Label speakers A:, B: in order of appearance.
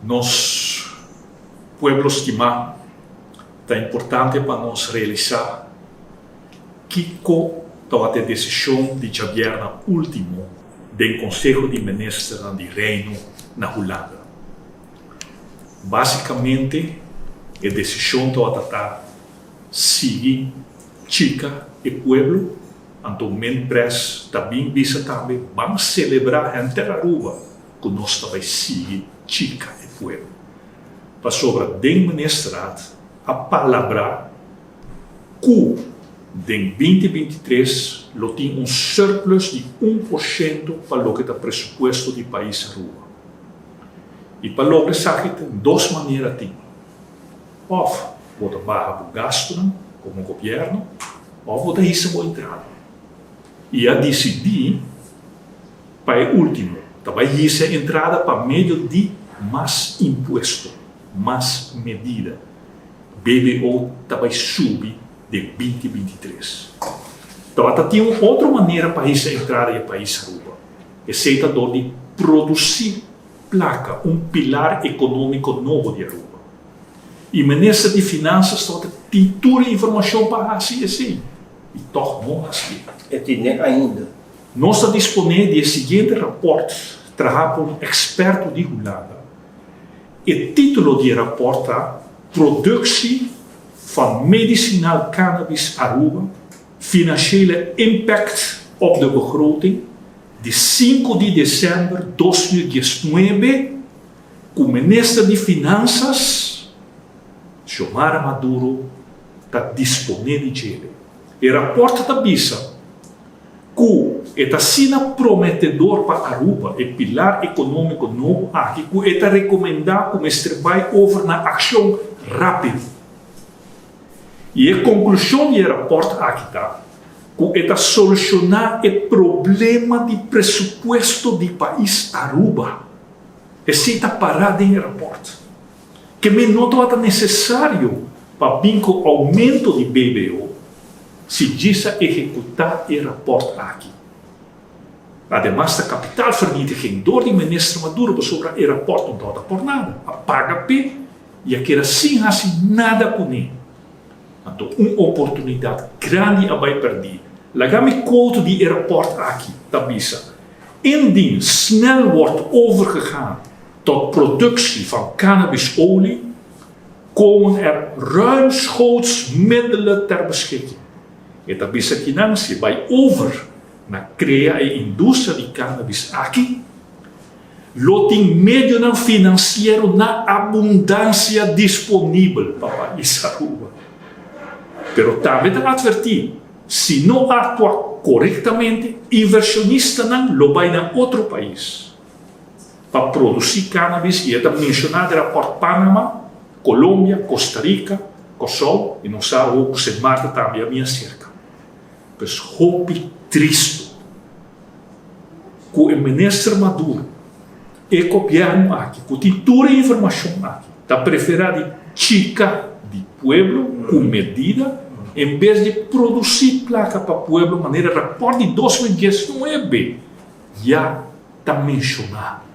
A: Nos pueblo stimá, ta importante pa nos realisá kiko tabata e desishon di djabièrna último den Konseho di Ministernan di Reino na Hulanda. Básikamente e desishon tabata ta sigui chika e pueblo, anto Minpres ta bin bisa tambe ban selebrá henter Aruba ku nos ta bai sigui chika e pueblo. Pasobra den Ministerraad a palabrá ku den 2023 lo tin un surplus di 1% pa loke ta presupuesto di pais Aruba. I pa logra esaki tin dos manera tin. Òf bo ta baha bo gastunan komo gobièrnu òf bo ta hisa bo entrada. I a disidí pa e último, ta bai hisa e entrada pa medio di mas impuesto, mas medida. BBO ta bai subi den 2023. Tabata tin un otro manera pa hisa entrada di e pais Aruba. Esei ta dor di produsí plaka, un pilar ekonómiko nobo di Aruba. I Minister di Finansas tabata tin tur e informashon pa hasi esei, i tòg no hasié.
B: E tine ainda.
A: Nos ta disponé di e siguiente rapòrt trahá pa un eksperto di Hulanda. E título di e rapòrt ta Productie van medicinaal cannabis Aruba, financiële impact op de begroting, di sinku di desèmber 2019, ku Minister di Finansas, Xiomara Maduro, ta disponé di djele. E rapòrt ta bisa ku e ta asina prometedor pa Aruba, e pilar ekonómiko nobo aki, ku e ta rekomendá ku mester bai over na akshon rápido. I e konklushon di e rapòrt aki ta ku e ta solushoná e problema di presupuesto di pais Aruba. Esei ta pará den e rapòrt. Ke men no tabata nesesario pa bin ku oumento di BBO si djis a ehekutá e rapòrt aki. Ademas ta kapitaalvernietiging dor di Minister Maduro pasobra e rapòrt no tabata por nada. A paga p'e i a keda sin hasi nada kuné. Anto un oportunidat grandi a bai pèrdí. Laga mi quote di e rapòrt aki ta bisa, Indien snel wordt overgegaan tot productie van cannabisolie, komen er ruimschoots middelen ter beschikking. E ta bisa kinan si bai over na krea e industria di cannabis aki, lo tin medionan financiero na abundancia disponibel pa pais Aruba. Pero tambe ta adverti, si no actua corectamente, inversionistanan lo bai na otro pais pa produci cannabis y e ta menciona den rapport Panama, Colombia, Costa Rica, Kòrsou y nos sa awo cu Sint Maarten tambe a bin acerca. Pues hopi tristo cu e minister Maduro, e gobierno aki cu tin tur e informacion aki ta prefera di chica di pueblo cu medida en bes di produci placa pa pueblo manera rapport di 2019 ya ta menciona.